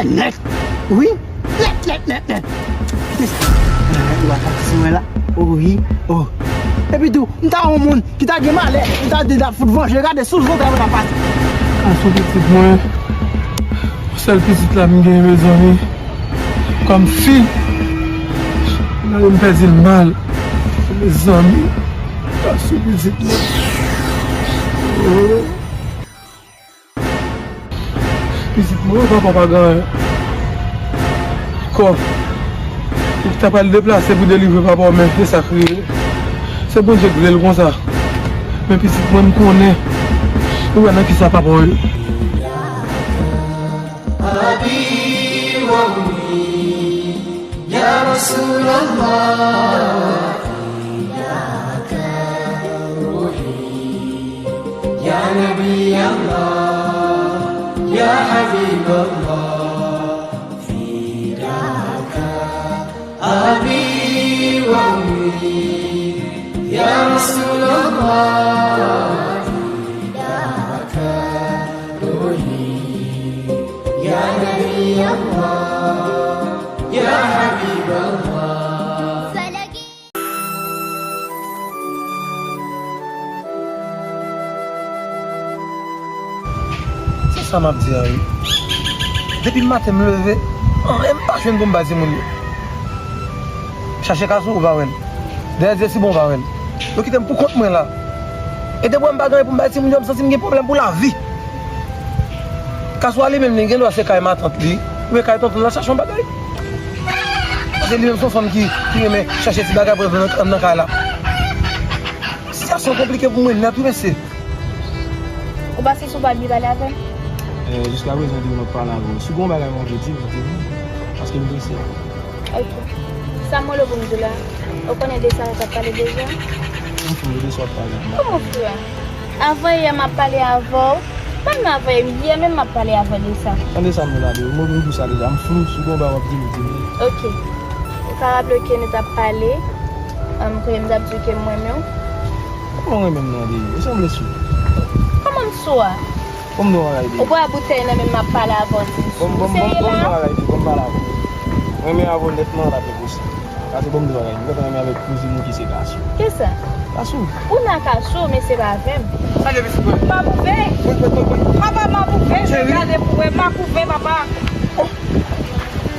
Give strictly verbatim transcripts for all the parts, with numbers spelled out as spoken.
Nèt. Wi. Nèt, nèt, nèt, nèt. Kite sa. Ou atake sou mwen la. Oh, wi. Oh. Epi tou, m ta yon moun ki ta gen malè, m ta di l ap fout vanje, gade sou zòt la, mwen ta pase. Kasou pitit mwen, sèl pitit la m gen, mezanmi. Kòm fi, gade m pèdi l mal. Mezanmi, Kasou pitit mwen. Oh. Pitit mwen, papa pa gen anyen. Kò, ou ta pral deplase pou delivre papa w, men se sa k rive. Se Bondye k vle l konsa. Men pitit mwen, m konnen ou wè nan kisa papa w ye. Se sa m ap di a wi. Depi maten m leve, anyen m pa jwenn pou m bay timoun yo. Chache Kasou, ou pa wè l. Dèyè zye si bon, ou pa wè l. Yo kite m pou kont mwen la. E depi m pa gen anyen pou m bay timoun yo, m santi m gen pwoblèm pou lavi. Kasou a li menm, li gen dwa se kay matant li, oubyen kay tonton l, al chache yon bagay. Paske li menm se yon fanm ki, ki renmen chache ti bagay pou l nan, nan kay la. Sitiyasyon konplike pou mwen nèt wi, mesye. Ou panse si w pa byen pale avè m? Eh, jiska prezan, m te konn ap pale avè w. Si w gen yon bagay w anvi di m, di m. Paske m prese. Ok. Sa m rele w pou m di w la, ou konnen de sa nou t ap pale deja? M fou de sa w ap pale. Kòman fou a? Avan yè m ap pale avè w. Pa menm avan yè, yè menm m ap pale avè w de sa. Tande sa m di w la, de, m di w sa deja, m flou, si w gen yon bagay w ap di m, di m. Ok. Ou ka raple w ke nou t ap pale, um, kote m t ap di w ke m renmen w? Kòman w renmen m nan, de? Ou sanble sou. Kòman m sou a? Ban m di w yon bagay, de. Ou bwè boutèy nan men m, m ap pale avè w, di m sou. Ban m, ban m, ban m, ban m di w yon bagay, de. Ban m pale avè w. Mwen renmen avè w nètman, l ap enposib. Gade, ban m di w yon bagay, m gentan renmen avèk kouzin ou ki se Kasou. Kisa? Kasou. Ou nan Kasou, men se pa avè m. Salye pitit mwen. M ap ouvè. Wi, wi, wi, wi. Papa, m ap ouvè, m gade pou wè, m ap ouvè, papa. Oh.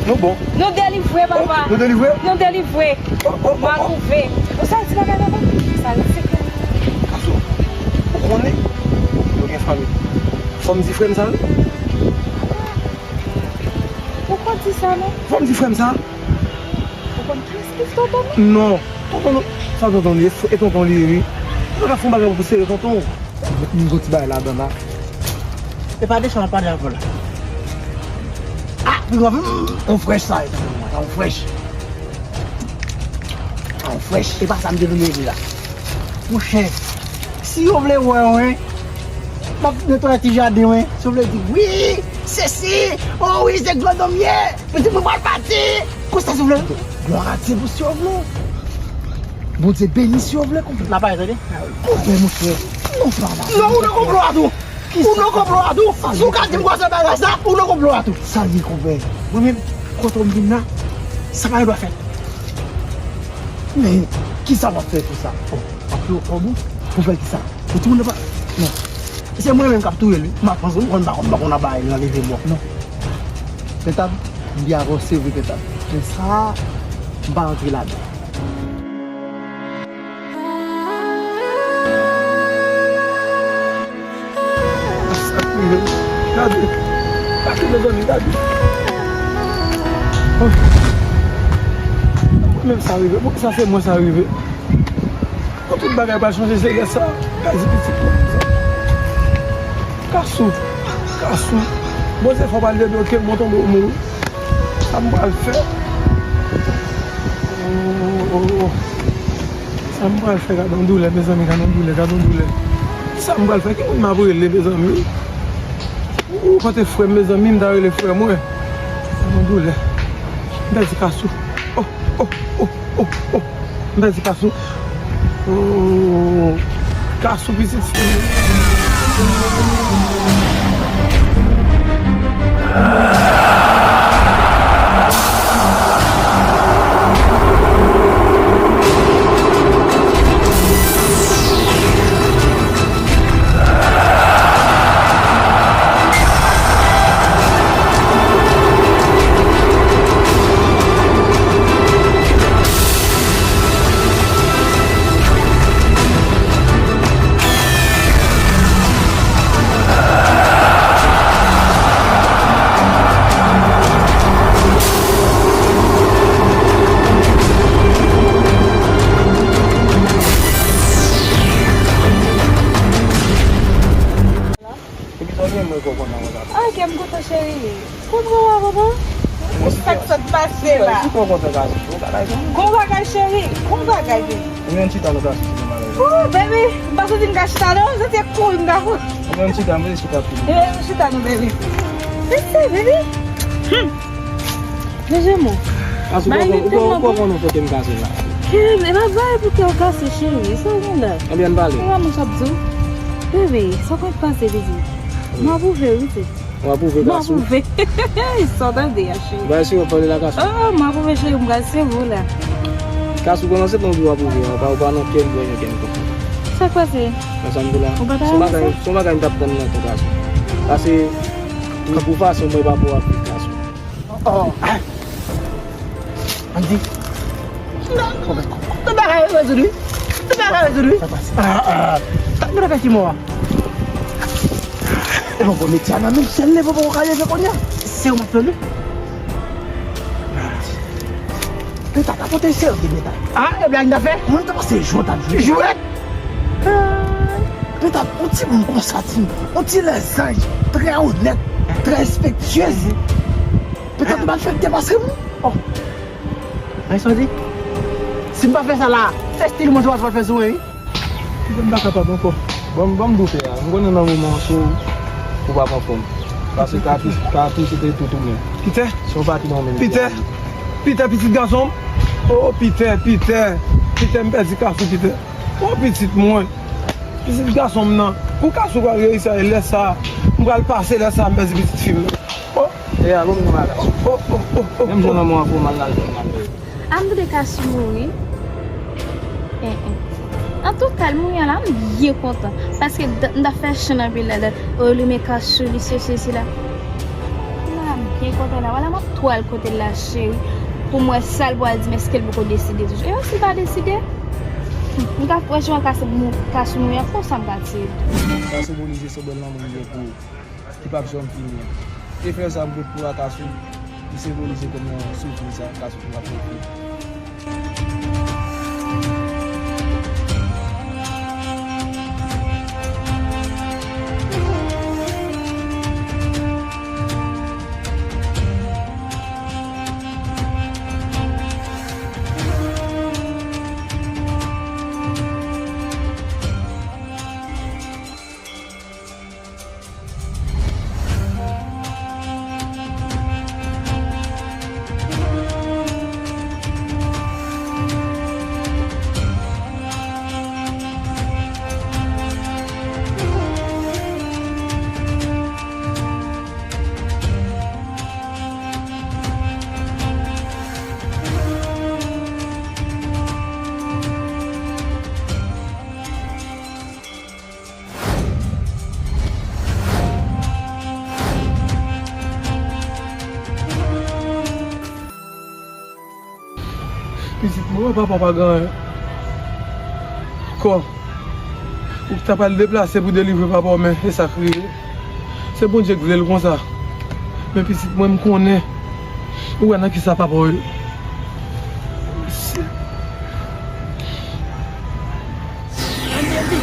Nou bon. Nou delivre, papa. Oh, nou delivre? Nou delivre. Oh, oh, oh, oh. M ap ouvè. Ou sa di bagay, papa? Sa se sekrè. Kasou, ou konnen? Yo gen fanmi. Fò m di frè m sa, wi. Ou konn di sa, non? Fò m di frè m sa. Ou konn kiyès ki tonton nou? Non. Tonton nou. Sa tonton li ye? E tonton li ye, wi. Ou pa ka fè yon bagay pou sere tonton. Met yon ti bagay ladan la. E pa de sa m ap pale avè w la. Ah, pi gwo, hmm, on frèch sa ye. On frèch. On frèch. E pa sa m te vin regle la. Monchè, si yo vle wè w, wi, m ap netwaye ti jaden, wi. Si yo vle di, wi, sesi, oh wi, se grandonm ye. Mwen di, mwen pral pati. Konsa, si yo vle, glwa a Dye pou si yo vle. Bondye beni si yo vle, konpè. N ap pale, tande. Konpè, monchè. Non, pa la. Non, ou nan konplo a tou. Ou nan konplo a tou. Si w ka di m konsa bagay sa, ou nan konplo a tou. Sa l ye, konpè? Mwen menm, kote m vin la, sa pa gen dwa fèt. Men, kisa w ap fè pou sa? Oh, w ap fè yon kòb ou? Pou fè kisa? Pou timoun nan pa. Non. Se mwen menm k ap touye l, wi. M ap panse, m konn pa konn, m pa konn ap bay nan leve bò. Non. Pentab, m byen avanse vre, Pentab. Men sa, m pa rantre ladan. Sa k rive? Gade. Gade, mezanmi, gade. Oh. Mwen menm sa rive. Mwen, sa se mwen sa rive. Kon tout bagay pral chanje, se lè sa. Gade pitit mwen. Kasou. Kasou. Bondye fè w pral debloke, mwen tonbe w mouri. Sa m pral fè? Oh, oh, oh. Sa m pral fè? Gade yon doulè, mezanmi, gade yon doulè, gade yon doulè. Sa m pral fè? Ki moun m ap rele, mezanmi? Ou pote frè m, mezanmi, m ta rele frè mwen. Gade yon doulè. M pèdi Kasou. Oh, oh, oh, oh, oh. M pèdi Kasou. Oh, Kasou pitit. Se la. Ou kontan, gason? Ou ka la, gason? Gon bagay, cheri. Gon bagay, baby. Ou menm chita, nou ka soti nan bagay. Ooh, baby, m pa santi m ka chita, non. M santi e kouri m ka kouri. Ou menm chita, m vle chita tou. Eh, chita, non, baby. Mèsi, baby. Hmm. Jejemo. Gason, ou konn, ou konn, ou konn kote m kase la. Ke, e pa bagay pou kè w kase, cheri. Sa w gen la? Ebyen, n pale. E pa mwen k ap di w. Baby, sa w konn pase, baby. M apwouve, wi, se. W apwouve, gason. M apwouve. Sa w tande a, cheri. Bay si w ap pale la, gason. Oh, m apwouve, cheri, m pral sere w la. Gason, pandan se tan w di w apwouve a, w pa, w pa nan kè m, w pa nan kè m konprann. Sa k pase? Nan sa m di la. Ou pa ta renmen sa? Se yon bagay, se yon bagay m t ap tann nan tou, gason. Pase, pou, pou fason mwen pa pou w ap viv, gason. Oh, oh. Andy. Non, non, non, bagay rezoud wi. Tout bagay rezoud wi. Sa pase? Ah, ah. Sa k mete fè Simon an? E bon, bon, metye a nan men m, sèl leve poko ka leve kounye a. Se ou m ap tann wi. Andy. Pita, ta pote serye, Pita. Ah, e blag n ta fè? Mwen ta panse jwèt ap jwe. Jwèt? Pita, yon timoun konsa, timoun. Yon ti lèzanj, trè onèt, trè respektyez. Petèt ou malfektè paske m. Oh. Mwen sonje. Si m pa fè sa la, se estil mwen se w ap fè sou mwen wi. Pita, m pa kapab ankò. Ban m, ban m doute a. M konnen nan moman an sou ou p ap anfòm. Paske ka tou, ka tou se te tout ou menm. Pita. Se yon pati nan menm. Pita. Pita, pitit gason m. Oh, Pita, Pita. Pita, m pèdi Kafou, Pita. Oh, pitit mwen. Pitit gason m nan. Pou Kafou pral reyisi a, e lè sa a, m pral pase lè sa a, m pèdi pitit fi m nan. Oh. E a, bon, nou bagay. Oh, oh, oh, oh, oh. Menm jan lanmou an fè w mal la, l fè m mal. A m tande Kafou mouri. En, en. Antouka, l mouri an la, m byen kontan. Paske d-, m ta fè chan anpil ladan. Oh, li men Kafou, li sesi, sesi la. La, m byen kontan la. Wala, m ap twal kote l la, cheri. Pou m wè sa l pral di m, èske l poko deside toujou. E si l pa deside? M ka wè jan Kafou mou-, Kafou mouri an, konsa m ka tire. Sa senbolize se bèl lanmou m gen pou ou. Ki p ap janm fini an. E frè sa m pot pou Akasou, li senbolize kòm yon soufri sa Akasou t ap soufri. Pitit mwen, papa w pa gen anyen. Ankò. Ou ta pral deplase pou delivre papa w, men e sa k rive. Se Bondye k vle l konsa. Men pitit mwen, m konnen. Ou wè nan kisa papa w ye. Andy, Andy.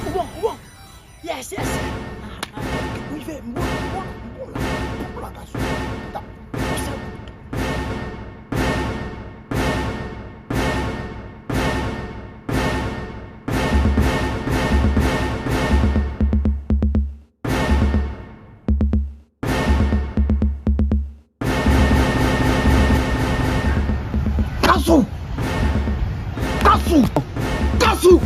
Ou bon, ou bon. Yes, yes. Ah, ah, m rive, m bon, m bon, m bon la, m bon la, gason. Tap, yon sèl kout. Kasou! Kasou! Kasou!